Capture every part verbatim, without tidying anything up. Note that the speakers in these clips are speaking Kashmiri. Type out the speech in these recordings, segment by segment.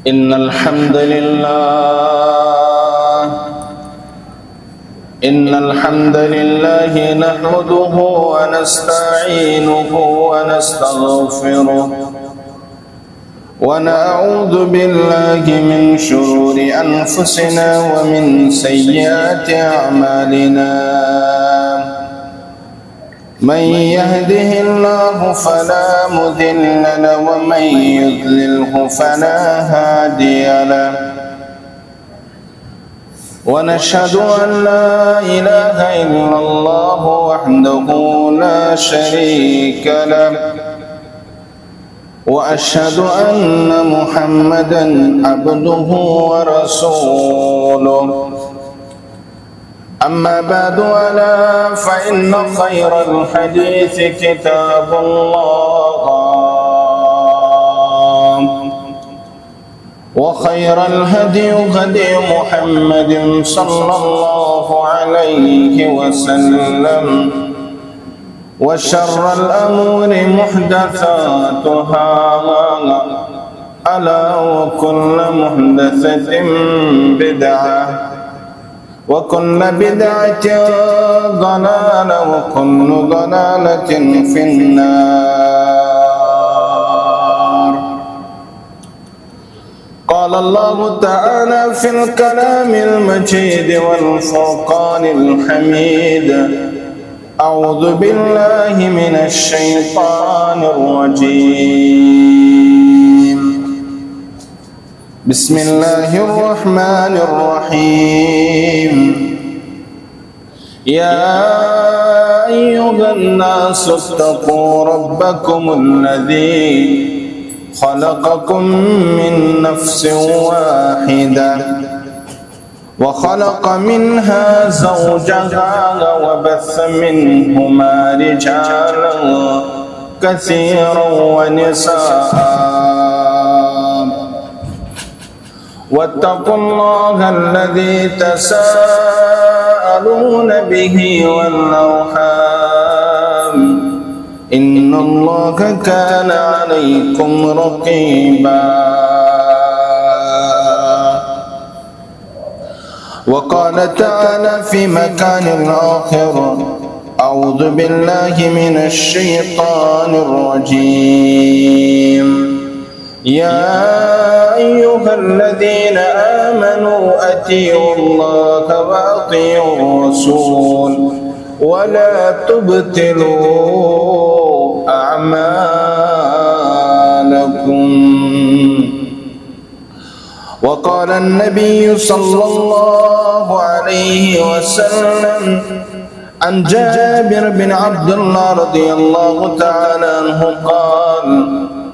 إن الحمد لله إن الحمد لله نحمده ونستعينه ونستغفره، ونعوذ بالله من شرور أنفسنا ومن سيئات أعمالنا. من يهده الله فلا مضل له، ومن يضلله فلا هادي له. ونشهد أن لا إله إلا الله وحده لا شريك له، وأشهد أن محمدا عبده ورسوله. أما بعد، ألا فإن خير الحديث كتاب الله، وخير الهدي هدي محمد صلى الله عليه وسلم، وشر الأمور محدثاتها، ألا وكل محدثة بدعة، وكل بدعة ضلالة، وكل ضلالة في النار. قال الله تعالى في الكلام المجيد والفرقان الحميد: أعوذ بالله من الشيطان الرجيم. بسم الله الرحمن الرحيم. يا أيها الناس اتقوا ربكم الذي خلقكم من نفس واحدة، وخلق منها زوجها، وبث منهما رجالا كثيرا ونساء. واتقوا الله الذي تساءلون به والأرحام، إن الله كان عليكم رقيبا. وقال تعالى في مكان آخر: أعوذ بالله من الشيطان الرجيم. يا أيها الذين آمنوا أطيعوا الله وأطيعوا الرسول ولا تبطلوا أعمالكم. وقال النبي صلى الله عليه وسلم عن جابر بن عبد الله رضي الله تعالى عنه قال: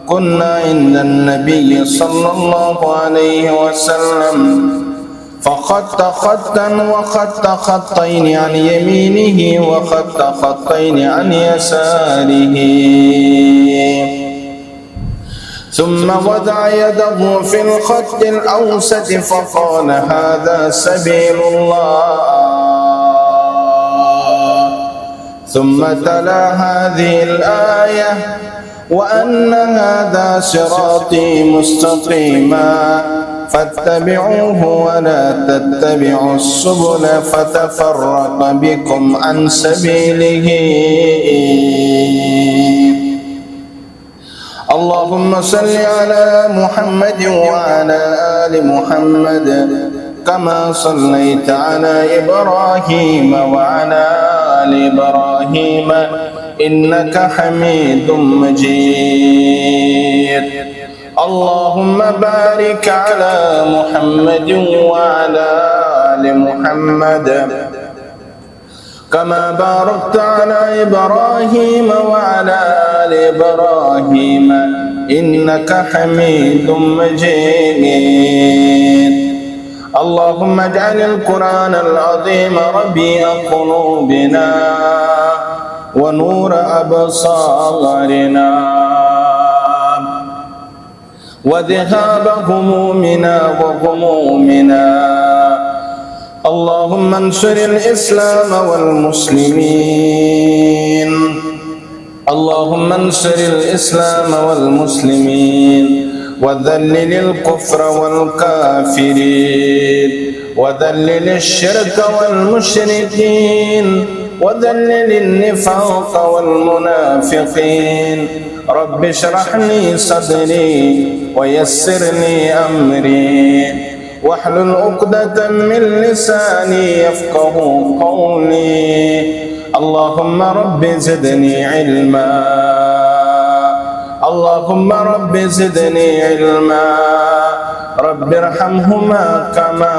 كنا عند النبي صلى الله عليه وسلم فخط خطا وخط خطين عن يمينه وخط خطين عن يساره، ثم وضع يده في الخط الأوسط فقال: هذا سبيل الله. ثم تلا هذه الآية: وأن هذا صراطي مستقيما فاتبعوه ولا تتبعوا السبل فتفرق بكم عن سبيله. اللهم صل على محمد وعلى آل محمد كما صليت على إبراهيم وعلى آل إبراهيم إنك حميد مجيد. اللهم بارك على محمد وعلى آل محمد كما باركت على إبراهيم وعلى آل إبراهيم إنك حميد مجيد. اللهم اجعل القرآن العظيم ربيع قلوبنا ونور أبصارنا وذهاب همومنا وغمومنا. اللهم انصر الإسلام والمسلمين. اللهم انصر الإسلام والمسلمين وذلل الكفر والكافرين، وذلل الشرك والمشركين، وذلل النفاق والمنافقين. رب اشرح لي صدري ويسر لي أمري واحلل عقدة من لساني يفقه قولي. اللهم رب زدني علما. اللهم رب زدني علما. رب ارحمهما كما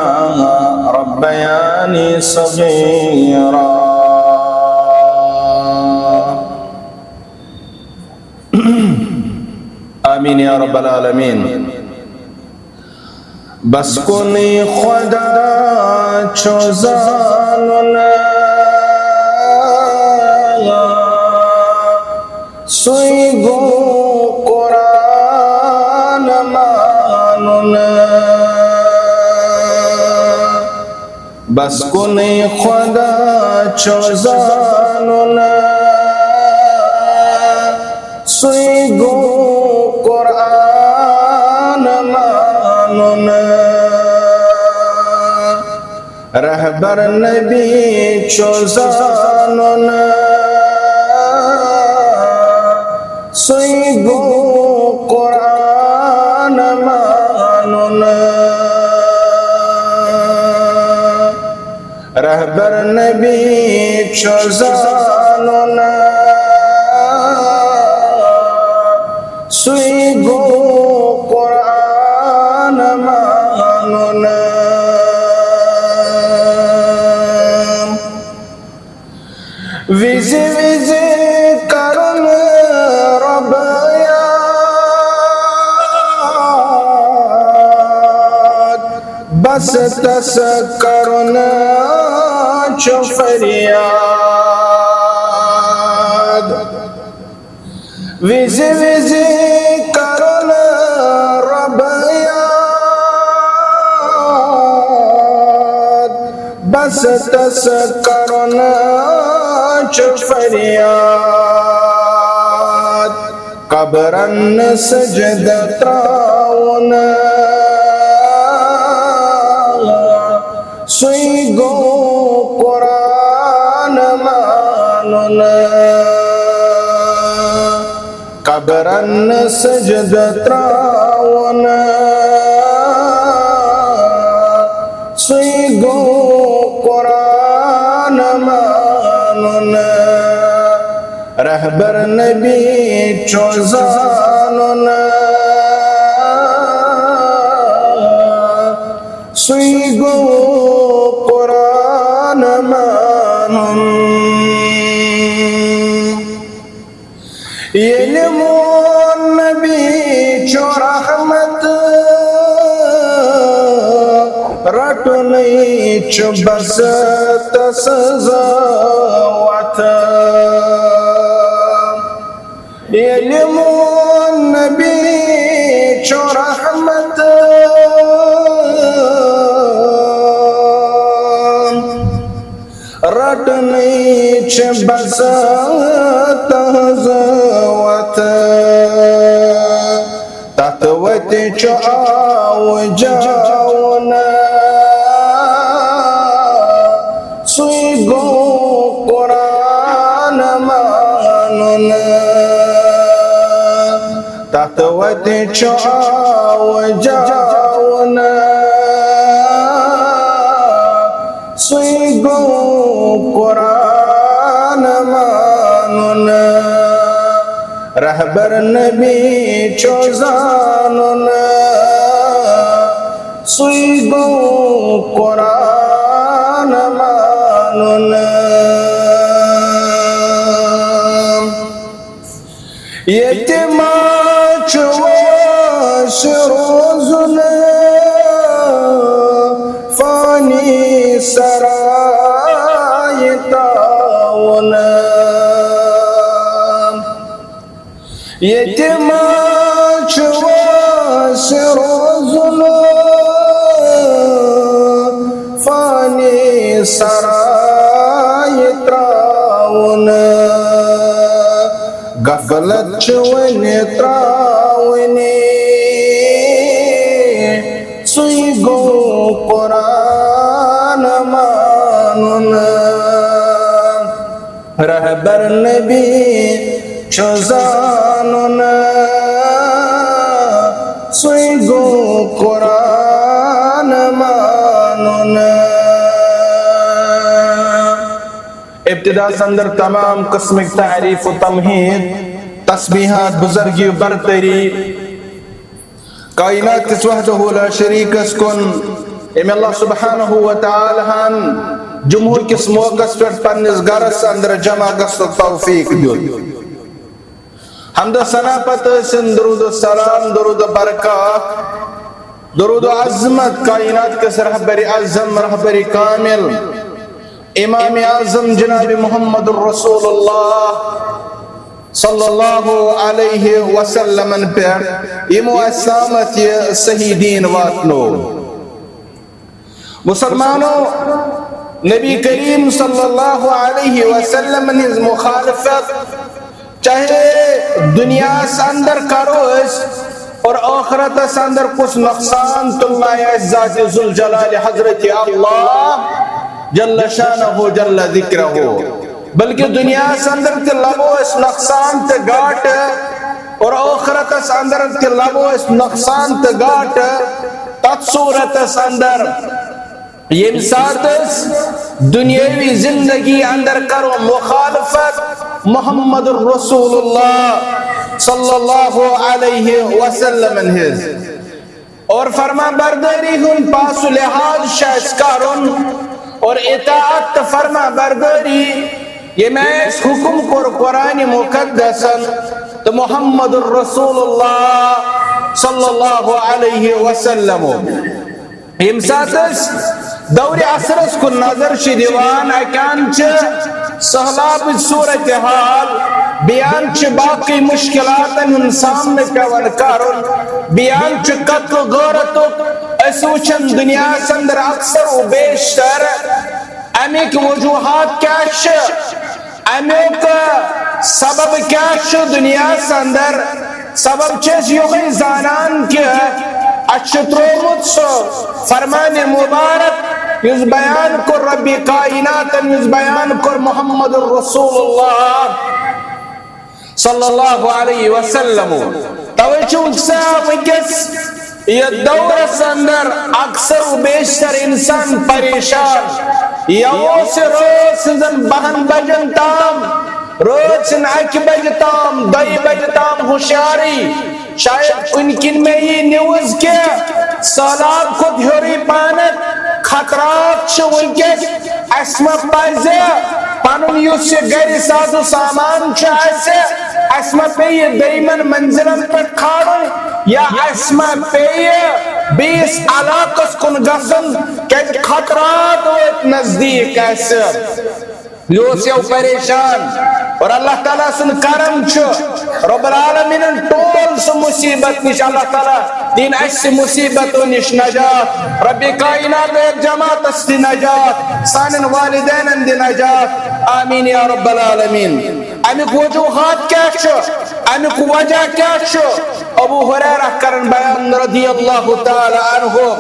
ربياني صغيرا. آمين يا رب العالمين. بس کُنُے خدا چھُ زانُن، سُے گوٚو قرآن مانُن۔ بس کُنُے خدا چھُ زانُن، سُے گوٚو قرآن مانُن۔ رہبر نبی چھُ زانُن، سُے گوٚو قرآن مانُن۔ رہبر نبی چھُ زانُن، سُے گوٚو قرآن مانُن۔ وِزِ وِزِ کَرُن رۄب یاد، بس تس کرُن چھُ فریاد۔ وِزِ وِزِ کرُن رۄب یاد، بس تس کرُن چھُ فریاد۔ قبرن سجدٕ تراوُن، سُے گوٚو قرآن مانُن۔ قبرن سجدٕ تراوُن، سُے گوٚو قرآن مانُن۔ رہبر نبی چھُ زانُن، سُے گوٚو قرآن مانُن۔ ییٚلہِ میون نبی چھُ رحمت، رٹنٕے چھُ بس تسٕنٛز وتھ۔ ییٚلہِ میون نبی چھُ رحمت، رٹنٕے چھِ بس تہنٛز وتھ۔ تتھ وتہِ چھُ آوُن جاوُن، سُے گوٚو قرآن مانُن۔ تتھ وتہِ چھُ آوُن جاوُن، سُے گوٚو قرآن مانُن۔ رہبر نبی چھُ زانُن، سُے گوٚو قرآن مانُن۔ ییٚتہِ ما چھُ وٲنٛسہِ روزُن، فانی سرایہِ ترٛاوُن۔ ییٚتہِ ما چھُ وٲنٛسہِ روزُن، فانی سرایہِ ترٛاوُن۔ غفلت چھِ وۄنۍ ترٛاوٕنی، رہبر نبی چھُ زانُن، سُے گوٚو قرآن مانُن۔ ابتداس اندر تمام قسمٕکۍ تعریف و تمہید، تسبیحات، بزرگی و برتری، کائنات کِس وحدہ لا شریکس کُن، ییٚمۍ اللہ سبحانہ و تعالیٰ ہن جمعہ کِس موقعس پٮ۪ٹھ پننِس گرس اندر جمع گژھنُک توفیق دیُت۔ حمد و ثنا پتہٕ ٲسِن درود و سلام، درود و برکات، درود و عظمت کائنات کِس رہبر اعظم، رہبر کامل، امام اعظم جناب محمد رسول اللہ صلی اللہ علیہ وسلمن پٮ۪ٹھ، یِمو اَسہِ سلامت یہِ صحیح دین واتنو۔ مسلمانو، نبی کریم صلی اللہ علیہ وسلمن ہٕنٛز مخالفت چاہے دنیاہس اندر کرو أسۍ اور آخرتس اندر کُس نقصان تُلنایہِ اَسہِ ذات ذوالجلال حضرت اللہ جل شانہ جل ذکرہ، بلکہ دنیاہس اندر تہِ لبو أسۍ نقصان تہٕ گاٹہٕ اور آخرتس اندر تہِ لبو أسۍ نقصان تہٕ گاٹہٕ۔ تتھ صورتس اندر ییٚمہِ ساتہٕ أسۍ دُنیٲوی زندگی اندر کرو مخالفت محمد رسول اللہ صلی اللہ علیہ وسلمن ہٕنٛز، اور فرما بردٲری ہُنٛد پاس و لحاظ چھُ اَسہِ کرُن، اور اطاعت تہٕ فرما بردٲری ییٚمہِ اَسہِ حکم کوٚر قرآن مقدسن تہٕ محمد رسول اللہ صلی اللہ علیہ وسلم۔ ییٚمہِ ساتہٕ أسۍ دورِ عصرس کُن نظر چھِ دِوان، اَکہِ اَنٛدٕ چھِ سہلابٕچ صورتحال، بیٚیہِ اَنٛدٕ چھِ باقٕے مُشکِلاتن ہُنٛد سامنہٕ پٮ۪وان کرُن، بیٚیہِ اَنٛدٕ چھُ قتل و غارتُک۔ أسۍ وٕچھان دُنیاہس اندر اکثر و بیشتر اَمِکۍ وجوہات کیٛاہ چھِ؟ اَمیُک سبب کیٛاہ چھُ دُنیاہَس اندر؟ سبب چھِ أسۍ یِہوٚے زانان کہِ اَسہِ چھُ ترٛوومُت سُہ فرمان مبارک یُس بیان کوٚر ربِ کائناتن، یُس بیان کوٚر محمد رسول اللہ صلی اللہ علیہ وسلم۔ توے چھُ وٕنکیٚس یتھ دورس اندر اکثر و بیشتر انسان پریشان۔ یہ اوس رٲژ سٕنزن بہن بجن تام، رٲژ سٕنزِ اکہِ بجہِ تام، دۄیہِ بجہِ تام ہُشارٕے۔ شاید کُنہِ کِنۍ مےٚ یی نیوز کہِ سہلاب کھوٚت ہیوٚرُے پہنتھ، خطرات چھِ وٕنکیٚس۔ اسہِ ما پزِ پنُن یُس یہِ گرِ ساز و سامان چھُ اسہِ، اسہِ ما پیٚیہِ یہِ دوٚیمٮ۪ن منزلن پٮ۪ٹھ کھالُن، یا اسہِ ما پیٚیہِ بیٚیِس علاقس کُن گژھُن، کیازِ خطرات وٲتۍ نزدیٖک اسہِ؟ یہِ اوس یَوٕ پریشان، اور اللہ تعالیٰ سُنٛد کرم چھُ، رب العالمینن ٹول سُہ مصیبت نِش اللہ تعالیٰ دِن اسہِ مصیبتو نِش نجات۔ رب کائنات ہیتھ جماعتس تہِ نجات، سانٮ۪ن والدینن تہِ نجات۔ آمین یا رب العالمین۔ امیُک وجوہات کیٛاہ چھُ؟ امیُک وجہ کیٛاہ چھُ؟ ابو ہریرہ کرن بیان رضی اللہ تعالیٰ عنہ،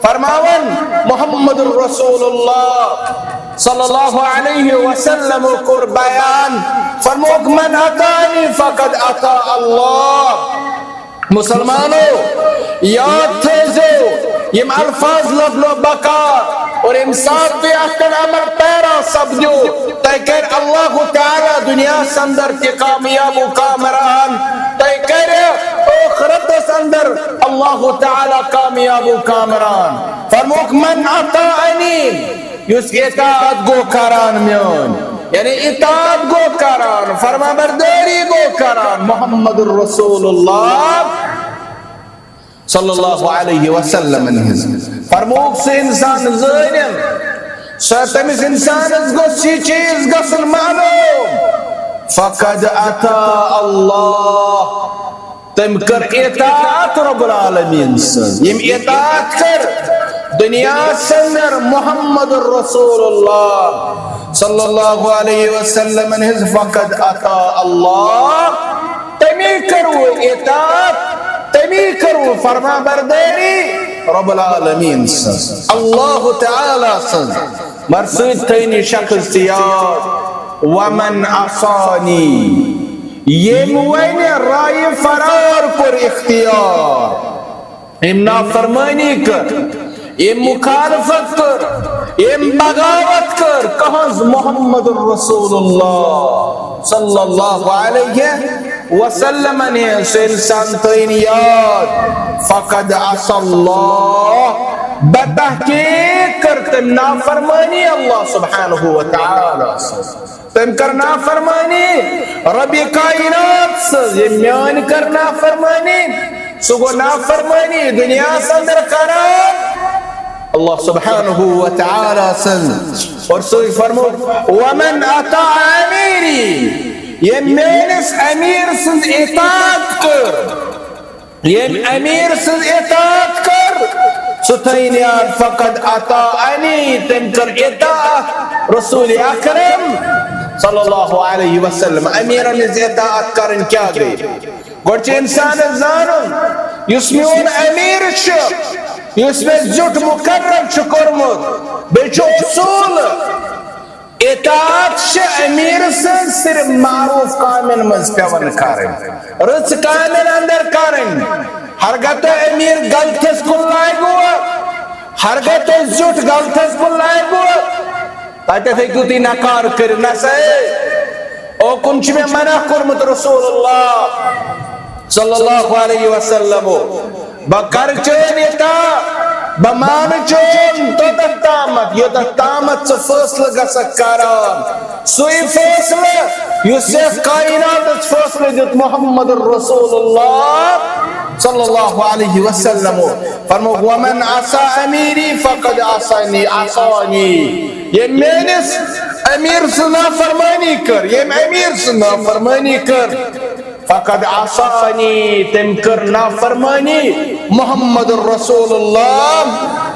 فرماون، محمد رسول اللہ صلی اللہ علیہ وسلم کوٚر بیان، فرمووُکھ، "من اطاعنی فقد اطاع اللہ۔" مسلمانو، یاد تھٲیزیو، یِم الفاظ لفظ و بکار، اور ییٚمہِ ساتہٕ تُہۍ اَتھ پٮ۪ٹھ عمل پیرا سپدِو، تۄہہِ کرِ اللہ تعالیٰ دُنیاہَس اندر تہِ کامیاب و کامران، تۄہہِ کرِ ٲخرتس اندر اللہ تعالیٰ کامیاب و کامران۔ فرمووُکھ، "من اطاعنی"، یُس اطاعت گوٚو کران میٲنۍ، یعنی اطاعت گوٚو کران، فرما بردٲری گوٚو کران محمد رسول اللہ صلی اللہ علیہ وسلم ہٕنٛز۔ فرمووُکھ، سُہ انسان زٲنِن، سُہ تٔمِس انسانس گوٚژھ یہِ چیٖز گژھُن معلوم، فقد اطاع اللہ، تٔمۍ کٔر اطاعت رب العالمین سٕنٛز۔ ییٚمۍ اطاعت کٔر دُنیاہَس اندر محمد رسول اللہ صلی اللہ علیہ وسلم ہٕنٛز، فقد اطاع اللہ، تٔمی کٔر وۄنۍ اطاعت، تٔمی کٔر وۄنۍ فرما بردٲری رب العالمین سٕنٛز، اللہ تعالیٰ سٕنٛز۔ مگر سۭتۍ تھٲیِن یہِ شخص تہِ یاد، ومن عصانی، ییٚمۍ وۄنۍ راے فرار کوٚر اختیار، أمۍ نافرمٲنی کٔر، أمۍ مخالفت کٔر، أمۍ بغاوت کٔر، کہنٛز؟ محمد رسول اللہ صلی اللہ علیہ وسلم نے سُہ انسان تھٲیِن یاد، فقد عصى اللہ، بتحقیق کٔر تٔمۍ نافرمٲنی اللہ سبحانہ و تعالیٰ سٕنٛز۔ تٔمۍ کٔر نافرمٲنی ربِ کائنات سٕنٛز، ییٚمۍ میٲنۍ کٔر نافرمٲنی، سُہ گوٚو نافرمٲنی دُنیاہَس اندر کران اللہ سبحانہ و تعالیٰ سٕنٛز۔ اور سُے فرمو، ومن اطاع امیری، ییٚمۍ میٲنِس امیر سٕنٛز اطاعت کٔر، ییٚمۍ امیر سٕنٛز اطاعت کٔر، سُہ تھٲیِن یاد، فقد اطاعنی، تٔمۍ کٔر اطاعت رسول اکرم صلی اللہ علیہ وسلم۔ امیرن ہٕنٛز اطاعت کرٕنۍ کیٛاہ گٔے؟ گۄڈٕ چھُ انسانس زانُن، یُس میون امیر چھُ، یُس مےٚ زیُٹھ مقرر چھُ کوٚرمُت، بیٚیہِ چھُ اصوٗل، اطاعت چھِ امیر سٕنٛز صرف معروف کامٮ۪ن منٛز پٮ۪وان کرٕنۍ، رٕژ کامٮ۪ن اندر کرٕنۍ۔ ہرگاہ تۄہہِ امیر غلطس کُن لاگوٕ، ہرگاہ تۄہہِ زیُٹھ غلطس کُن لاگوٕ، تتٮ۪تھ ہیٚکِو تُہۍ نکار کٔرِتھ، نہ سا ہے، اوکُن چھُ مےٚ منع کوٚرمُت رسول اللہ صلی اللہ علیہ وسلم۔ بہٕ کرٕ چٲنۍ اطاعت، بہٕ مانہٕ چون توٚتتھ تامتھ، یوٚتتھ تامتھ ژٕ فٲصلہٕ گژھکھ کران۔ سُے فٲصلہٕ یُس یتھ کائناتس فٲصلہٕ دیُت محمد رسول اللہ صلی اللہ علیہ وسلم۔ فرمووُکھ، ومن عصى امیری فقد عصانی، عصانی۔ ییٚمۍ میٲنِس امیر سٕنٛز نافرمٲنی کٔر، ییٚمۍ امیر سٕنٛز نافرمٲنی کٔر، فقد عصانی، تٔمۍ کٔر نافرمٲنی محمد رسول اللہ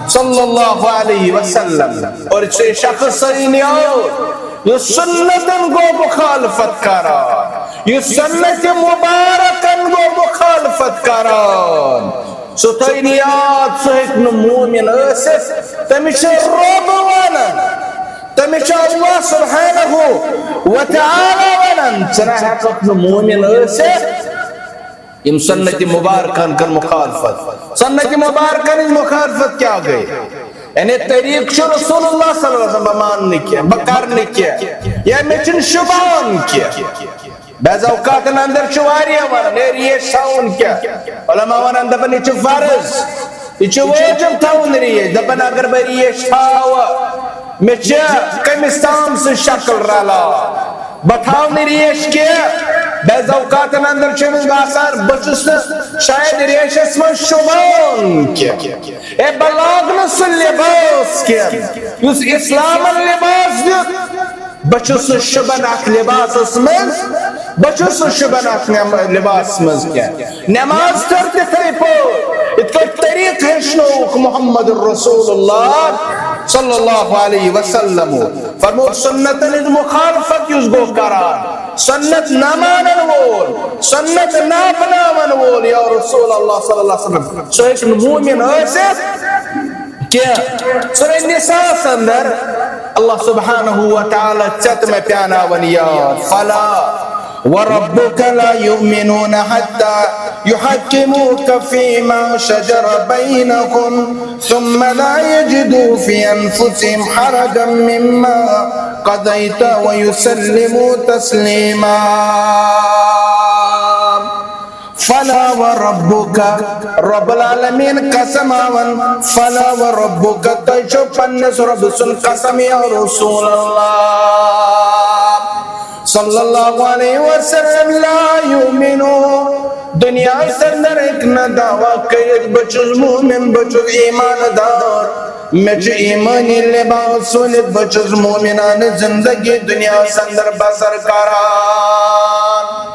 صلی اللہ علیہ وسلم۔ اور سُہ شخص سنیو یُس سنتن گوٚو مخالفت کران، یُس سنت مبارکن گوٚو مخالفت کران، سُہ تھٲیِن یاد، سُہ ہیٚکہِ نہٕ مومن ٲسِتھ۔ تٔمِس چھُ رۄب ونان، تٔمِس چھُ اللہ سبحانہ و تعالیٰ ونان، ژٕ نہ ہیٚککھ نہٕ مومن ٲسِتھ۔ یِم سنت مبارکن کٔر مخالفت۔ سنت مبارکن ہٕنٛز مخالفت کیٛاہ گٔے؟ یعنی طریقہٕ چھُ رسول اللہ صلی اللہ علیہ وسلم، بہٕ مانہٕ نہٕ کینٛہہ، بہٕ کرٕ نہٕ کینٛہہ، یا مےٚ چھُنہٕ شوٗبان کینٛہہ۔ بعض اوقاتن اندر چھُ واریاہ ونان، ہے، ریش تھاوُن کیٛاہ؟ علماء ونان، دپان، یہِ چھُ فرض، یہِ چھُ وٲجِب تھاوُن ریش۔ دپان، اگر بہٕ ریش تھاوٕ، مےٚ چھِ کٔمِس تام سٕنٛز شکل رلان، بہٕ تھاوٕ نہٕ ریش کینٛہہ۔ بعض اوقاتن اندر چھُ أمِس باسان، بہٕ چھُس نہٕ شاید ریشس منٛز شوٗبان کینٛہہ۔ ہے، بہٕ لاگہٕ نہٕ سُہ لباس کینٛہہ یُس اسلامن لباس دیُت۔ بہٕ چھُس نہٕ شوٗبان اتھ لباسس منٛز، بہٕ چھُس نہٕ شوٗبان اتھ نٮ۪م-، لباسس منٛز کینٛہہ۔ نماز کٔر تِتھے پٲٹھۍ، یِتھ پٲٹھۍ طریقہٕ ہیٚچھنووُکھ محمد رسول اللہ صلی اللہ علیہ وسلم۔ فرموو، سنتن ہٕنٛز مخالفت یُس گوٚو کران، سنت نہ مانن وول، سنت نہ اپناون وول، یا رسول اللہ صلی اللہ علیہ وسلم، سُہ ہیٚکہِ نہٕ مومن ٲسِتھ کینٛہہ۔ سورہ نساء اندر اللہ سبحانہ و تعالیٰ ژےٚ تہٕ مےٚ پیاناوان یاد، فلا وربك لا يؤمنون حتى يحكموك فيما شجر بينهم ثم لا يجدوا في أنفسهم حرجا مما قضيت ويسلموا تسليما۔ فلا وربك، رب العالمین قسم ہاوان، فلا وربك، تۄہہِ چھو پننِس رۄب سُنٛد قسم یا رسول اللہ صلی اللہ علیہ وسلم، لا یؤمنون، دنیاہس اندر ہیٚکہِ نہٕ دعویٰ کٔرِتھ، بہٕ چھُس مومن، بہٕ چھُس ایمان دار، مےٚ چھُ ایمٲنی لباس ؤلِتھ، بہٕ چھُس مومنانہٕ زندگی دنیاہس اندر بسر کران۔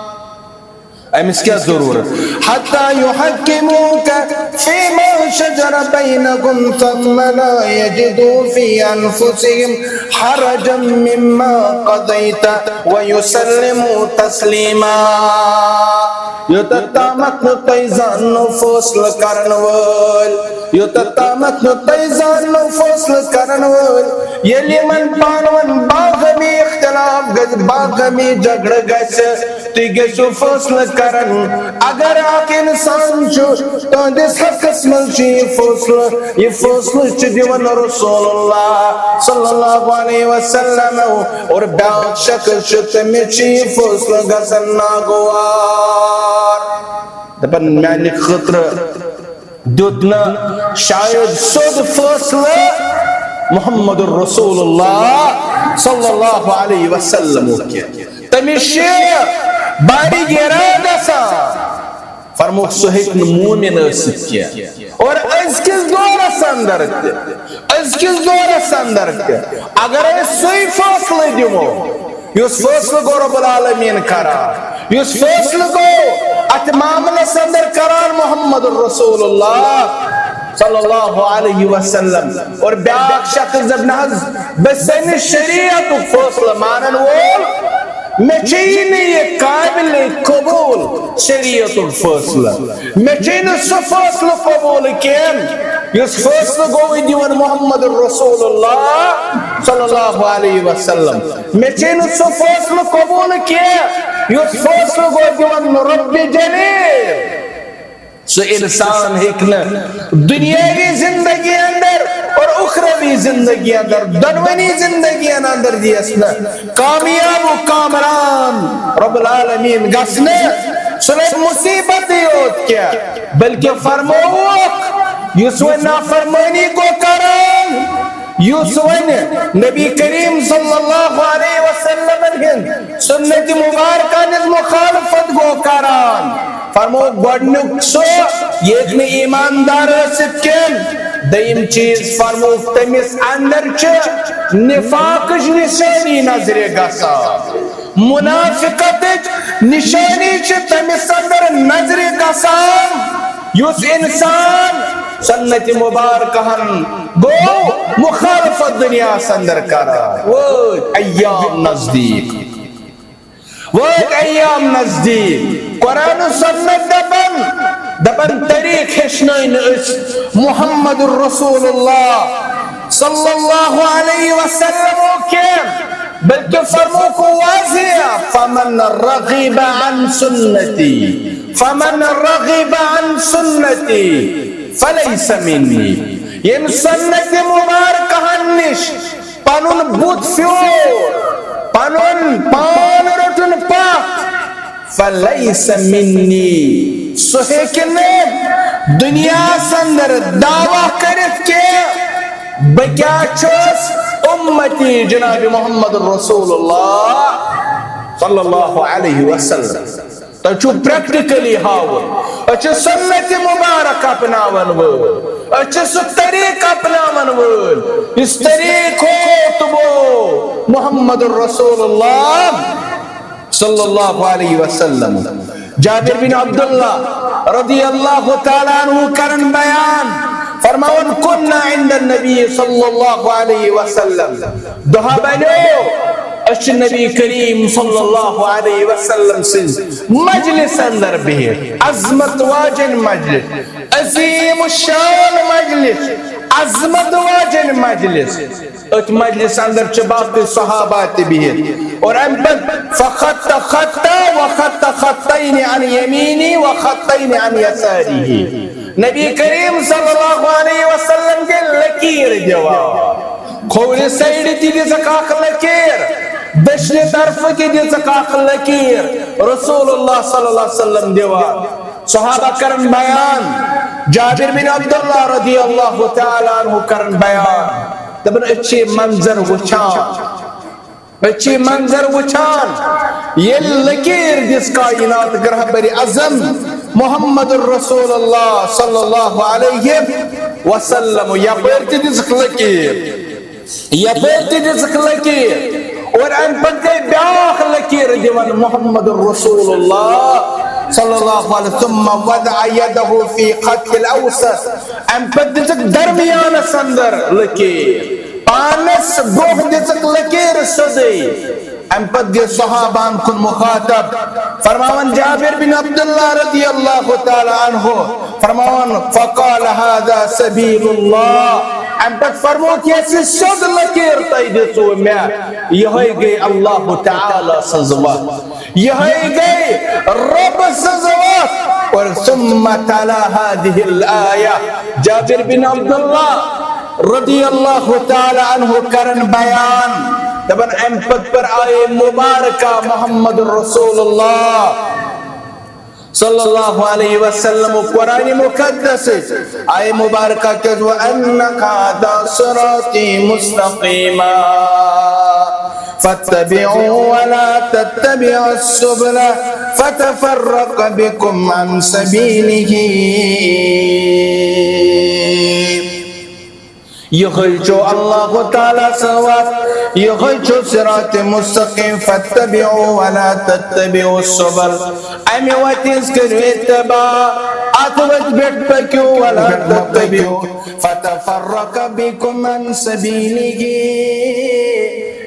أمِس کیٛاہ ضروٗرت؟ حتى يحكموك فيما شجر بينهم ثم لا يجدوا في أنفسهم حرجا مما قضيت ويسلموا تسليما۔ یوٚتتھ تامتھ نہٕ تۄہہِ زاننو فٲصلہٕ کرن وٲلۍ، یوٚتتھ تامتھ نہٕ تۄہہِ زاننو فٲصلہٕ کرن وٲلۍ، ییٚلہِ یِمن پانہٕ ؤنۍ باہمی اختلاف گژھِ، باہمی جھگڑٕ گژھِ، تُہۍ گٔژھِو فٲصلہٕ کرن۔ اگر اکھ انسان چھُ تُہنٛدِس حقس منٛز، چھُ یہِ فٲصلہٕ، یہِ فٲصلہٕ چھُ دِوان رسول اللہ صلی اللہ علیہ وسلم، اور بیٛاکھ شخص چھُ، تٔمِس چھُ یہِ فٲصلہٕ گژھان ناگوار۔ دپان، میانہِ خٲطرٕ دیُت نہٕ شاید سیوٚد فٲصلہٕ محمد رسول اللہ صلی اللہ علیہ وسلم کینٛہہ۔ تٔمِس چھِ بارِ غیرہ گژھان۔ فرمووُکھ، سُہ ہیٚکہِ نہٕ مومن ٲسِتھ کینٛہہ۔ اور أزکِس دورس اندر تہِ، أزکِس دورس اندر تہِ اگر أسۍ سُے فٲصلہٕ دِمو، یُس فٲصلہٕ گوٚو رب العالمین قرار، یُس فٲصلہٕ گوٚو اتھ معاملس اندر قرار محمد رسول اللہ صلی اللہ علیہ وسلم، اور بیٛاکھ شخص دپ، نہ حظ، بہٕ سنہِ شریعتُک فٲصلہٕ مانن وول، مےٚ چھُے نہٕ یہِ قابل قبول شریعتُک فٲصلہٕ۔ مےٚ چھُے نہٕ سُہ فٲصلہٕ قبول کینٛہہ، یُس فٲصلہٕ گوٚو دِوان محمد رسول اللہ صلی اللہ علیہ وسلم۔ مےٚ چھُے نہٕ سُہ فٲصلہٕ قبول کینٛہہ، یُس فٲصلہٕ گوٚو دِوان رب جلیل۔ سُہ انسان ہیٚکہِ نہٕ دنیاوی زندگی اندر اور اخروی زندگی اندر، دۄنوٕنی زندگین اندر یِیَس نہٕ کامیاب و کامران رب العالمین گژھنہٕ۔ سُہ نہٕ مصیبتٕے یوت کینٛہہ، بلکہ فرمووُکھ، یُس وۄنۍ نافرمٲنی گوٚو کران، یُس وۄنۍ نبی کریم صلی اللہ علیہ وسلم ہٕنٛد سنت مبارکہ ہٕنٛز مخالفت گوٚو کران، فرمووُکھ، گۄڈنیُک سُہ ییٚتہِ نہٕ ایماندار ٲسِتھ کینٛہہ۔ دوٚیِم چیٖز فرمووُکھ، تٔمِس اندر چھِ نفاقٕچ نشٲنی نظرِ گژھان، منافقتٕچ نشٲنی چھِ تٔمِس اندر نظرِ گژھان۔ یُس انسان سنت مبارکہن گوٚو مخالفت دنیاہس اندر کران، وٲتۍ ایام نزدیٖک، وٲتۍ ایام نزدیٖک۔ قرآن و سنت دپان، دپان طریق ہیٚچھنٲے نہٕ أسۍ محمد رسول اللہ صلی اللہ علیہ وسلم کینٛہہ، بلکہ فرمووُکھ واضح، فمن رغب عن سنتی، فمن رغب عن سنتی فلیس منی۔ ییٚمۍ سنت مبارکہن نِش پنُن بُتھ پھیوٗر، پنُن پان روٚٹُن پتھ، فلیس منی، سُہ ہیٚکہِ نہٕ دُنیاہس اندر دعویٰ کٔرِتھ کینٛہہ، بہٕ کیٛاہ چھُس اُمتی جناب محمد رسول اللہ صلی اللہ علیہ وسلم۔ تۄہہِ چھُو practically ہاوُن۔ أسۍ چھِ سنت مبارک اپناون وٲلۍ۔ أسۍ چھِ سُہ طریٖق اپناون وٲلۍ، یُس طریٖق ہو تہٕ بو محمد رسول اللہ صلی اللہ علیہ وسلم۔ جابر بن عبداللہ رضی اللہ تعالیٰ عنہ کرن بیان، فرماون، كنا عند النبي صلى الله عليه وسلم۔ دۄہا بنیو، أسۍ چھِ نبی کریم صلی اللہ علیہ وسلم سٕنٛز مجلس اندر بِہِتھ، عظمت واجن مجلس، عظیم الشان مجلس، عظمت واجن مجلس۔ أتھۍ مجلس اندر چھِ باقٕے صحابہ تہِ بِہِتھ۔ اور امہِ پتہٕ فخط خطا وخط خطين عن يمينه وخطين عن يساره۔ نبی کریم صلی اللہ علیہ وسلم گٔے لکیر دِوان۔ کھوورِ سایڈِ تہِ دِژٕکھ اکھ لکیر، دٔچھنہِ طرفہٕ تہِ دِژٕکھ اکھ لکیر۔ رسول اللہ صلی اللہ علیہ وسلم دِوان۔ صحابہ کرن بیان، جابر بن عبداللہ رضی اللہ تعالیٰ عنہ کرن بیان۔ دپان، أسۍ چھِ یہِ منظر وٕچھان، أسۍ چھِ یہِ منظر وٕچھان، ییٚلہِ لکیر دِژ کائنات رہبر اعظم محمد رسول اللہ صلی اللہ علیہ وسلم، یپٲرۍ تہِ دِژٕکھ لکیر، یپٲرۍ تہِ دِژٕکھ لکیر، اور امہِ پتہٕ گٔے بیٛاکھ لکیر دِوان محمد رسول اللہ صلی اللہ علیہ وسلم، ثم وضع يده في خط الأوسط، امہِ پتہٕ دِژٕکھ درمیانس اندر لکیر، پانس برونٛہہ دِژٕکھ لکیر سیوٚدُے۔ امہِ پتہٕ گٔے صحابہن کُن مخاطب، فرماوان جابر بن عبداللہ رضی اللہ تعالیٰ عنہ، فرماوان، فقال هذا سبيل الله، اَمہِ پتہٕ فرمووُکھ، یۄس یہِ سیوٚد لٔکیٖر تۄہہِ دِژوٕ مےٚ، یِہوٚے گٔے اللہ تعالیٰ سٕنٛز وَتھ، یِہوٚے گٔے رۄب سٕنٛز وَتھ۔ اور ثم تلا هذه الآية، جابر بن عبداللہ رضی اللہ تعالیٰ عنہ کرن بیان، دپان، اَمہِ پتہٕ پر آیے مبارکہ محمد رسول اللہ صلی اللہ علیہ وسلم، قرآن مقدس، آیے مبارکہ کیٛاہ، وَأَنَّ هَذَا صِرَاطِي مُسْتَقِيمًا فَاتَّبِعُوهُ وَلَا تَتَّبِعُوا السُّبُلَ فَتَفَرَّقَ بِكُمْ عَنْ سَبِيلِهِ۔ یِہوٚے چھُ اللہ تعالیٰ سٕنٛز وَتھ، یِہوٚے چھُ صراط مستقیم، فاتبعوا ولا تتبعوا السبل، اَمہِ وَتہِ ہٕنٛز کٔرِو اتباع، اَتھ وَتہِ پٮ۪ٹھ پٔکِو، ولا تتبعوا فتفرق بكم عن سبيله،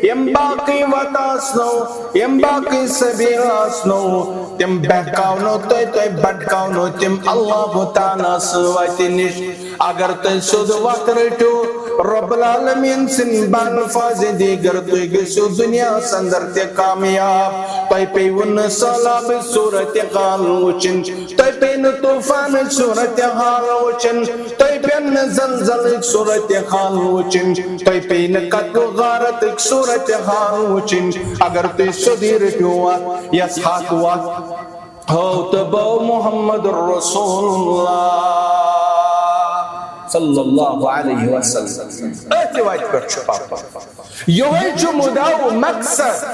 یِم باقٕے وَتہٕ آسنو، یِم باقٕے سبیٖل آسنو، تِم بہکاونو تۄہہِ، تۄہہِ بھٹکاونو تِم اللہ تعالیٰ سٕنٛز وَتہِ نِش۔ اگر تُہۍ سیوٚد وَتھ رٔٹِو، رب العالمین سٕنٛدۍ بنفاظ دیٖگر، تُہۍ گٔژھِو دُنیاہَس اندر تہِ کامیاب۔ تۄہہِ پیٚیِوٕ نہٕ سہلابٕچ صوٗرت حال وٕچھِنۍ، تۄہہِ پیٚیہِ نہٕ طوٗفانٕچ صوٗرت حال وٕچھِنۍ، تۄہہِ پیٚن نہٕ زلزلٕچ صوٗرت حال وٕچھِنۍ، تۄہہِ پیٚیہِ نہٕ قتل و غارتٕچ صوٗرت حال وٕچھِنۍ۔ اگر تُہۍ سیوٚدُے رٔٹِو وَتھ، یۄس حق وَتھ ہٲو تہٕ بٲو محمد رسول اللہ صلی اللہ علیہ وسلم۔ أتھۍ وَتہِ پٮ۪ٹھ چھُ پَکُن۔ یِہوٚے چھُ مُدعا و مقصد،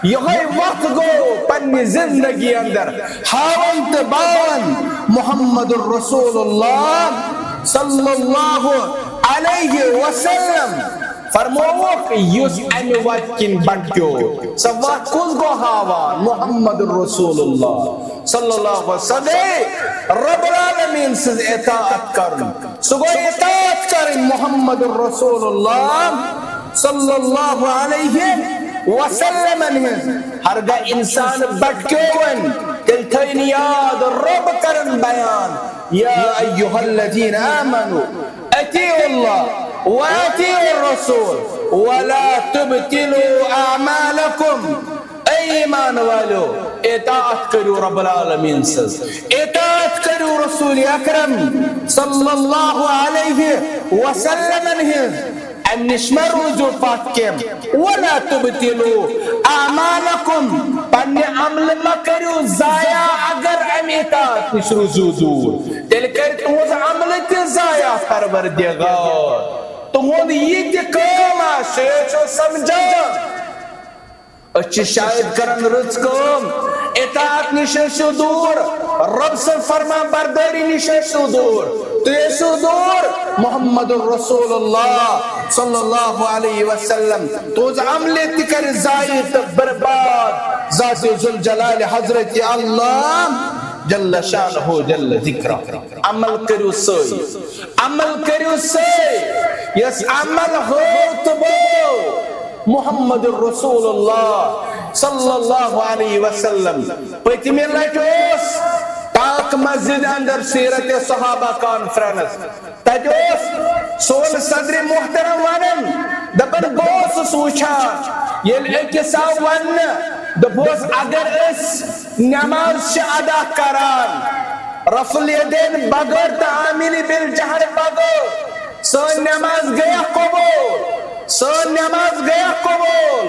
یِہوٚے وَتھ گوٚو پننہِ زندگی اندر ہاوُن تہٕ باوُن محمد رسول اللہ صلی اللہ علیہ وسلم۔ فرمووُکھ، یُس اَمہِ وَتہِ کِنۍ بھٹکیو، سۄ وَتھ کُس گوٚو ہاوان؟ محمد رسول اللہ صلی اللہ علیہ وسلم۔ سۄ گٔے رب العالمین سٕنٛز اطاعت کرُن، سُہ گوٚو اطاعت کرٕنۍ محمد رسول اللہ صلی اللہ علیہ وسلمن ہٕنٛز۔ ہرگاہ انسان بھٹکیو وۄنۍ، تیٚلہِ تھٲیِن یاد، رب کرن بیان، یا ایھا الذین آمنوا اطیعوا اللہ و اطیعوا الرسول ولا تبطلوا اعمالکم۔ اے ایمان والو، اطاعت کٔرِو رب العالمین سٕنٛز، اطاعت کٔرِو رسول اکرم صلی اللہ علیہ وسلمن ہٕنٛز۔ امہِ نِش مہ روٗزِو پتھ کینٛہہ۔ ولا تبطلوا اعمالکم، پننہِ عملہٕ مہ کٔرِو ضایع۔ اگر امہِ اطاعت نِش روٗزِو دوٗر، تیٚلہِ کرِ تُہنٛز عملہٕ تہِ ضایع پروردگار۔ تُہنٛد یہِ تہِ کٲم آسہِ، یہِ ٲسِو سمجھان۔ أسۍ چھِ شاید کران رٕژ کٲم، اطاعت نِش ٲسِو دوٗر، رب سٕنٛز فرما بردٲری نِش ٲسِو دوٗر، تُہۍ ٲسِو دوٗر محمد رسول اللہ صلی اللہ علیہ وسلم۔ تُہنٛز عملہِ تہِ کرِ ضایع تہٕ برباد ذات ذوالجلال حضرت اللہ جل شانہ جل ذکرہ۔ عمل کٔرِو سُے، عمل کٔرِو سُے، یۄس عمل ہٲو تہٕ بٲو محمد رسول اللہ صلی اللہ علیہ وسلم۔ پٔتمہِ لٹہِ اوس پاک مسجد اندر سیرت صحابہ کانفرنس۔ تتہِ اوس سون صدر محترم ونان، دپان، بہٕ اوسُس وٕچھان، ییٚلہِ أکِس آو وننہٕ، دوٚپہوس، اگر أسۍ نماز چھِ ادا کران رفع الیدین بغٲر تہٕ آمین بالجہر بغٲر، سٲنۍ نماز گٔیا قبوٗل، سٲنۍ نماز گٔیا قبوٗل۔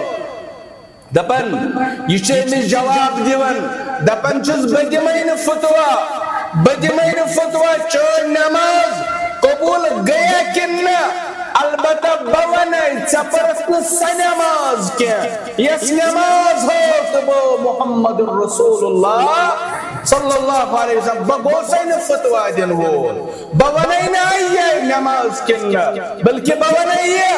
دپان، یہِ چھُ أمِس جواب دِوان، دپان چھُس، بہٕ دِمے نہٕ فتوا، بہٕ دِمے نہٕ فتوا، چٲنۍ نماز قبوٗل گٔیا کِنہٕ نہ، البتہ بہٕ ونے، ژےٚ پٔرٕتھ نہٕ سۄ نماز کینٛہہ، یۄس نماز ہٲو تہٕ بٲو محمد رسول اللہ صلی اللہ علیہ وسلم۔ بہٕ گوسے نہٕ فتوا دِنہٕ وول، بہٕ ونے نہٕ یہِ نماز کِنہٕ نہ، بلکہِ بہٕ ونے یہِ،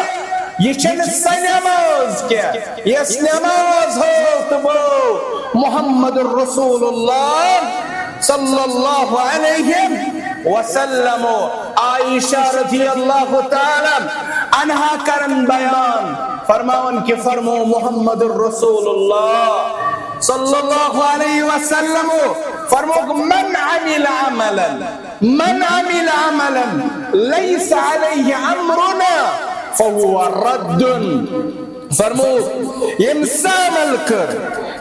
یہِ چھنہٕ سۄ نماز کینٛہہ، یۄس نماز ہٲو تہٕ بٲو محمد رسول اللہ صلی اللہ علیہ وسلم۔ عائشہ رضی اللہ تعالیٰ عنہا کرن بیان، فرماون کہ فرمو محمد رسول اللہ صلی اللہ علیہ وسلم، فرموک، من عمل عملا، من عمل عملا لیس علیہ امرنا فهو رد۔ فرموو، ییٚمۍ سہ عمل کٔر،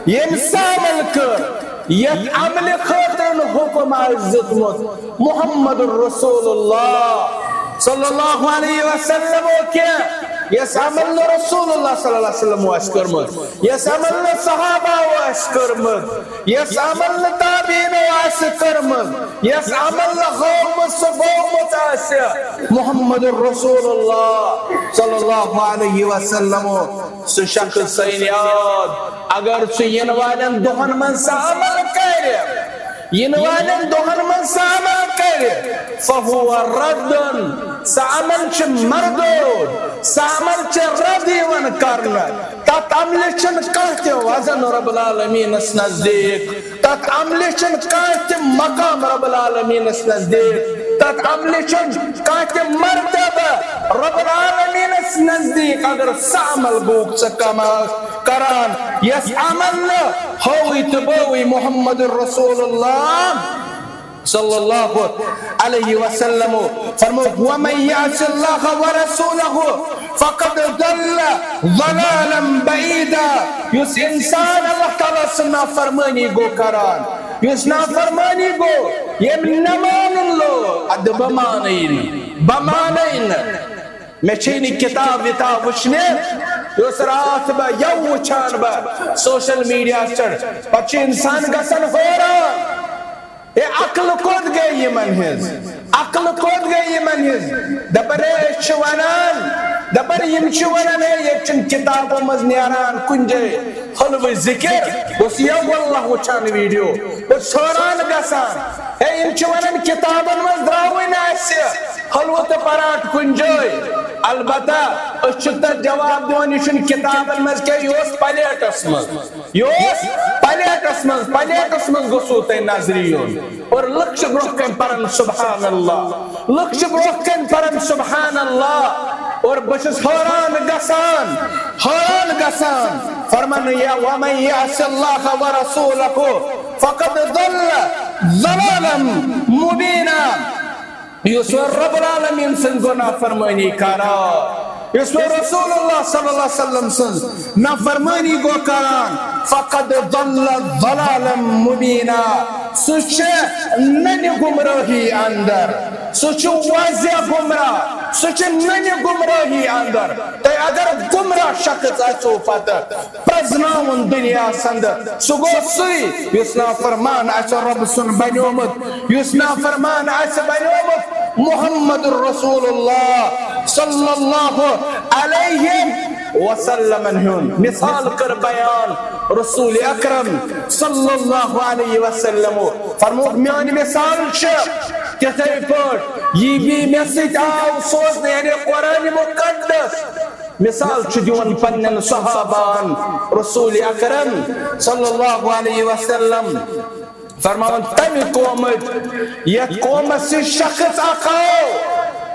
ییٚمۍ سہ عمل کٔر، یتھ عملہِ خٲطرٕ نہٕ حکم آسہِ دیُتمُت محمد رسول اللہ صلی اللہ علیہ وسلم کینٛہہ، یس عمل نہٕ رسول اللہ صلی اللہ علیہ وسلم آسہِ کٔرمٕژ، یس عمل نہٕ صحابہ آسہِ کٔرمٕژ، یس عمل نہٕ تابعینو آسہِ کٔرمٕژ، یس عمل نہٕ ہومُت سُہ گومُت آسہِ محمد رسول اللہ صلی اللہ علیہ وسلم، سُہ شخص سین یاد، اگر سُہ یِنہٕ والٮ۪ن دۄہن منٛز سُہ عمل کرِ، یِنہٕ والٮ۪ن دۄہن منٛز سُہ عمل کرِ، فہو ردن، سُہ عمل چھُ مردود، سُہ عمل چھُ رد یِوان کرنہٕ۔ تتھ عملہِ چھُنہٕ کانٛہہ تہِ وزن رب العالمینس نزدیٖک، تتھ عملہِ چھُنہٕ کانٛہہ تہِ مقام رب العالمینس نزدیٖک، تتھ عملہِ چھُنہٕ کانٛہہ تہِ مرتبہ رب العالمینس نزدیٖک۔ اگر سُہ عمل گوٚو ژٕ کما کران، یس عمل نہٕ ہووٕے تہٕ بٲوٕے محمد رسول اللہ صلی اللہ علیہ وسلم، فرمو، ومن یعص اللہ ورسولہ فقد ضل ضلالا بعیدا۔ یُس انسان اللہ تعالیٰ سٕنٛز نافرمٲنی گوٚو کران، یُس نافرمٲنی گوٚو، ییٚمۍ نہ مانُن لوگ، ادٕ بہٕ مانَے نہٕ، بہٕ مانَے نہٕ۔ مےٚ چھے نہٕ کتاب وتاب وٕچھنہِ، یۄس راتھ بہٕ یَوٕ وٕچھان بہٕ سوشل میڈیاہس پٮ۪ٹھ، پتہٕ چھُ انسان گژھان حٲران۔ ہے، عقل کوٚت گٔے یِمن ہٕنٛز؟ عقل کوٚت گٔے یِمن ہٕنٛز؟ دپان، ہے، أسۍ چھِ ونان، دپان، یِم چھِ ونان، ہے، ییٚتہِ چھِنہٕ کِتابو منٛز نیران کُنہِ جایہِ حلوٕ ذِکِر۔ بہٕ اوسُس یا واللہ وٕچھان ویڈیو، بہٕ چھُس حٲران گژھان۔ ہے، یِم چھِ ونان، کِتابن منٛز درٛاوٕے نہٕ اَسہِ حلوٕ تہٕ پراٹھ کُنہِ جایہِ۔ البتہ أسۍ چھِ تتھ جواب دِوان، یہِ چھُنہٕ کِتابن منٛز کینٛہہ، یہِ اوس پلیٹس منٛز۔ یہِ اوس پلیٹس منٛز، پلیٹس منٛز گوٚژھوٕ تۄہہِ نظرِ یُن۔ اور لُکھ چھِ برونٛہہ کنہِ پران سبحان اللہ، لُکھ چھِ برونٛہہ کنہِ پران سبحان اللہ۔ اور بہٕ چھُس حٲران گژھان، حٲران گژھان۔ فرمان یا، ومن یعص اللہ ورسولہ فقد ضل ضلالا مبینا۔ یُس وۄنۍ رب العالمین سٕنٛز گوٚو نافرمٲنی کران، یُس وۄنۍ رسول اللہ صلی اللہ علیہ وسلم سٕنٛز نافرمٲنی گوٚو کران، فقد ضل ضلالا مبینا، سُہ چھُ ننہِ گمراہی اندر، سُہ چھُ واضح گمراہ، سُہ چھُ ننہِ گمراہی اندر۔ تۄہہِ اگر گمراہ شخص آسیو پتہٕ پرزناوُن دُنیاہس اندر، سُہ گوٚو سُے یُس نافرمان آسہِ رۄب سُنٛد بنیومُت، یُس نافرمان آسہِ بنیومُت محمد رسول اللہ صلی اللہ علیہ وسلمن ہُنٛد۔ مثال کٔر بیان رسول اکرم صلی اللہ علیہ وسلم، فرمووُکھ، میٲنۍ مثال چھِ تِتھے پٲٹھۍ، یہِ بیٚیہِ مےٚ سۭتۍ آو سوزنہٕ، یعنی قرآن مقدس۔ مثال چھُ دِوان پننٮ۪ن صحابان رسول اکرم صلی اللہ علیہ وسلم، فرماوان، تمہِ قومٕکۍ یتھ قومس سۭتۍ شخص اکھ آو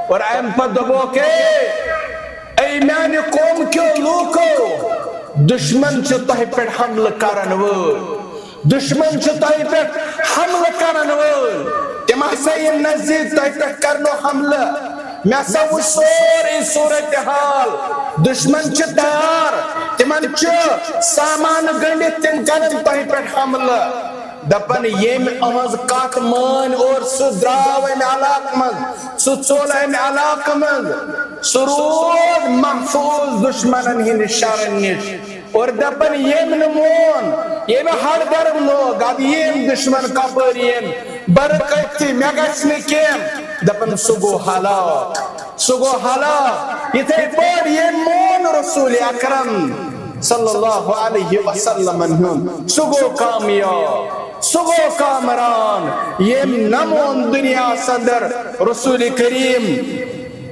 اور امہِ پتہٕ دوٚپُکھ، اے، اے میانہِ قوم کیو لوٗکو، دشمن چھِ تۄہہِ پٮ۪ٹھ حملہٕ کرن وٲلۍ۔ دشمن چھِ تۄہہِ پٮ۪ٹھ حملہٕ کرن وٲلۍ۔ تِم ہسا یِن نزدیٖک، تۄہہِ پٮ۪ٹھ کرنو حملہٕ۔ مےٚ ہسا وٕچھ سورُے صورتحال۔ دشمن چھِ تیار، تِمن چھُ سامان گٔنڈِتھ، تِم کرن تۄہہِ پٮ۪ٹھ حملہٕ۔ دپان، ییٚمۍ أہنٛز کتھ مٲنۍ اور سُہ درٛاو امہِ علاقہٕ منٛز، سُہ ژوٚل امہِ علاقہٕ منٛز، سُہ روٗد محفوظ دشمنن ہٕنٛدِ شرن نِش۔ اور دپان، ییٚمۍ نہٕ مون، ییٚمۍ ہر درم لوگ، ادٕ یِم دشمن کپٲرۍ یِن، برکت تہِ مےٚ گژھِ نہٕ کینٛہہ۔ دپان، سُہ گوٚو ہلاک، سُہ گوٚو ہلاک۔ یِتھے پٲٹھۍ ییٚمۍ مون رسول اکرم صلی اللہ علیہ وسلمن ہُنٛد، سُہ گوٚو کامیاب، سُہ گوٚو کامران۔ ییٚمۍ نہ مون دُنیاہس اندر رسول کریم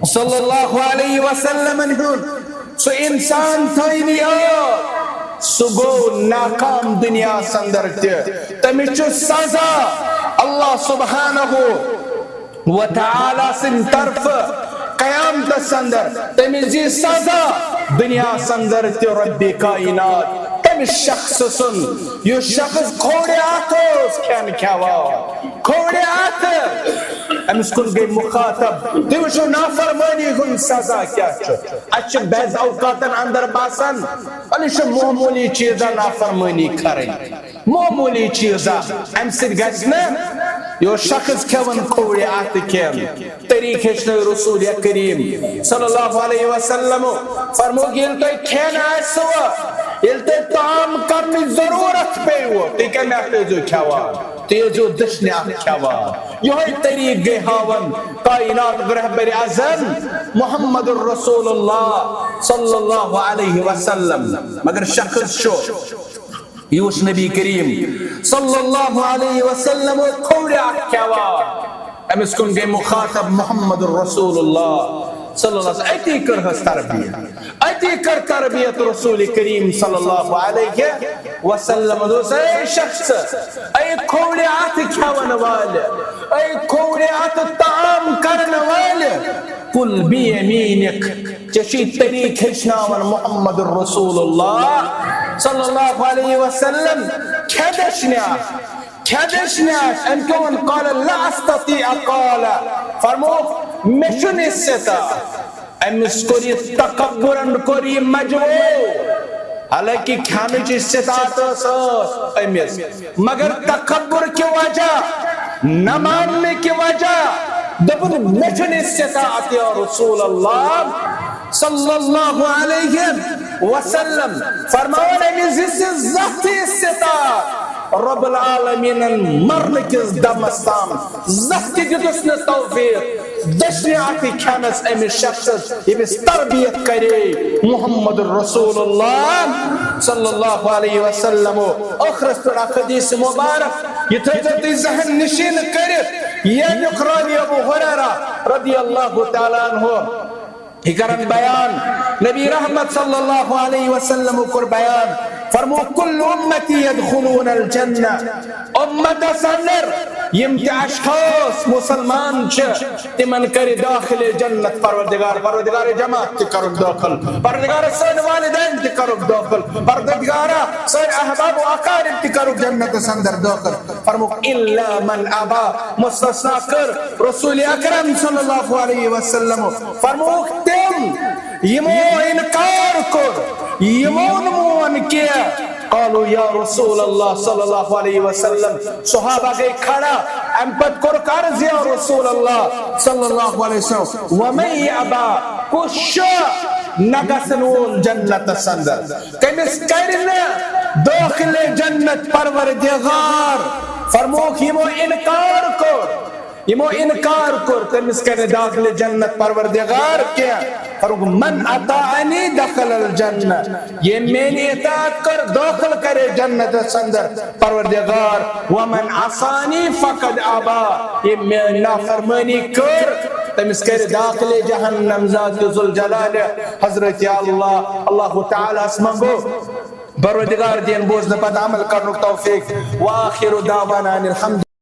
صلی اللہ علیہ وسلمن ہُنٛد سُہ انسان تھٲیِن یاد، سُہ گوٚو ناکام دُنیاہس اندر تہِ۔ تٔمِس چھُ سزا اللہ سبحانہ و تعالیٰ سٕنٛدِ طرفہٕ قیامتس اندر۔ تٔمِس یی سزا دُنیاہس اندر تہِ رب کائنات۔ تٔمِس شخص سُنٛد، یُس شخص کھوڑِ اتھٕ اوس کھٮ۪ن کھٮ۪وان، کھوڑِ اتھٕ۔ أمِس کُن گٔے مُخاطب۔ تُہۍ وٕچھِو نافرمٲنی ہُنٛد سزا کیٛاہ چھُ۔ اَسہِ چھُ بعض اوقاتن اندر باسان، وَلہٕ یہِ چھُ معموٗلی چیٖزا نافرمٲنی کَرٕنۍ، معموٗلی چیٖزا، اَمہِ سۭتۍ گژھِ نہٕ۔ یہِ اوس شخص کھٮ۪وان کھوورِ اَتھٕ کھٮ۪ن۔ طریٖقہٕ ہیٚچھنٲو رسول کریم صلی اللہ علیہ وسلم۔ فرمووُکھ، ییٚلہِ تۄہہِ کھٮ۪ن آسِوٕ، ییٚلہِ تۄہہِ طعام کرنٕچ ضروٗرت پیٚیِوٕ، تُہۍ کَمہِ اَتھٕ ٲسۍزیو کھٮ۪وان؟ تُہۍ ٲسۍزیو دٔچھنہِ اَتھٕ کھٮ۪وان۔ یِہوٚے طریٖقہٕ گٔے ہاوان کائناتُک رہبر اعظم محمد رسول اللہ صلی اللہ علیہ وسلم۔ مگر شخص چھُ، یہِ اوس نبی کریم صلی اللہ علیہ وسلم کھوورِ اَتھٕ کھٮ۪وان۔ أمِس کُن گٔے مُخاطب محمد رسول اللہ صلی اللہ علیہ وسلم۔ أتی کٔرہَس تربیت، أتی کٔر تربیت رسول کریم صلی اللہ علیہ وسلم۔ دوٚپُس، اے شخص، اے کھوورِ اَتھٕ کھٮ۪وَن والہِ، اے کھوورِ اَتھٕ طعام کرن والہِ، کُل بیمینک۔ ژےٚ چھُے طریٖقہٕ ہیٚچھناوان محمد رسول اللہ صلی اللہ علیہ وسلم۔ کھےٚ دٔچھنہِ اَتھٕ، کھےٚ دٔچھنہِ اَتھٕ۔ أمۍ کیٛاہ ووٚن؟ قال لا استطیع، قال، فرمووُکھ، مےٚ چھُنہٕ استطاعت۔ أمِس کوٚر یہِ تکبرن، کوٚر یہِ مجبوٗر۔ حالانکہ کھٮ۪نٕچ استطاعت ٲس، ٲس أمِس، مگر تکبر کہِ وجہ، نہ ماننہٕ کہِ وجہ دوٚپُن، مےٚ چھُنہٕ استطاعت یا رسول اللہ صلی اللہ علیہ وسلم۔ فرماوان أمِس زِ ژٕ زانٛہہ تہِ استطاعت رب العالمینن مرنہٕ کِس دمس تام زانٛہہ تہِ دِتُس نہٕ توفیق دٔچھنہِ اَتھٕ کھٮ۪نس أمِس شخصس، ییٚمِس تربیت کرے محمد رسول اللہ صلی اللہ علیہ وسلم۔ ٲخرس پٮ۪ٹھ اکھ حدیث مبارک، یہِ تھٲیزیو تُہۍ ذہن نشین کٔرِتھ، ییٚمیُک راوی ابو ہریرہ رضی اللہ تعالیٰ عنہ۔ یہِ کرن بیان، نبی رحمت صلی اللہ علیہ وسلم کوٚر بیان، فرمو، کل امتی یدخلون الجنہ، امتس اندر یِم تہِ اشخاص مسلمان چھِ، تِمن کرِ داخل جنت پروردگار۔ پروردگار جماعت تہِ کرُکھ داخل، پروردگار سٲنۍ والدین تہِ کرُکھ داخل، پروردگار سٲنۍ احباب و اقارب تہِ کرُکھ جنتس اندر داخل۔ فرمووُکھ، الا من ابا، مستثنا کٔر رسول اکرم صلی اللہ علیہ وسلم۔ فرمووُکھ، تِم یِمو انکار کوٚر، یِمو نہٕ مون کینٛہہ۔ قالوا یا رسول اللہ صلی اللہ علیہ وسلم، صحابہ گٔے کھڑا، امہِ پتہٕ کوٚرُکھ عرض، یا رسول اللہ صلی اللہ علیہ وسلم، ومن یابا، کُس چھُ نہ گژھن وول جنتس اندر؟ کٔمِس کرِ نہٕ دٲخلِ جنت پروردگار؟ فرمووُکھ، یِمو انکار کوٚر، یِمو انکار کوٚر، تٔمِس کرِ نہٕ داخلِ جنت پروردگار کینٛہہ۔ فرمووُکھ، من اطاعنی دخل الجنہ، ییٚمۍ میٲنۍ اطاعت کٔر، دٲخل کرے جنتس اندر پروردگار۔ ومن عصانی فقد ابا، ییٚمۍ میٲنۍ نافرمٲنی کٔر، تٔمِس کرِ داخلِ جہنم۔ ذات ذوالجلال حضرت اللہ، اللہ تعالیٰ ہس منگو پروردگار دین بوزنہٕ پتہٕ عمل کرنُک توفیق۔ وآخر دعوانا ان الحمد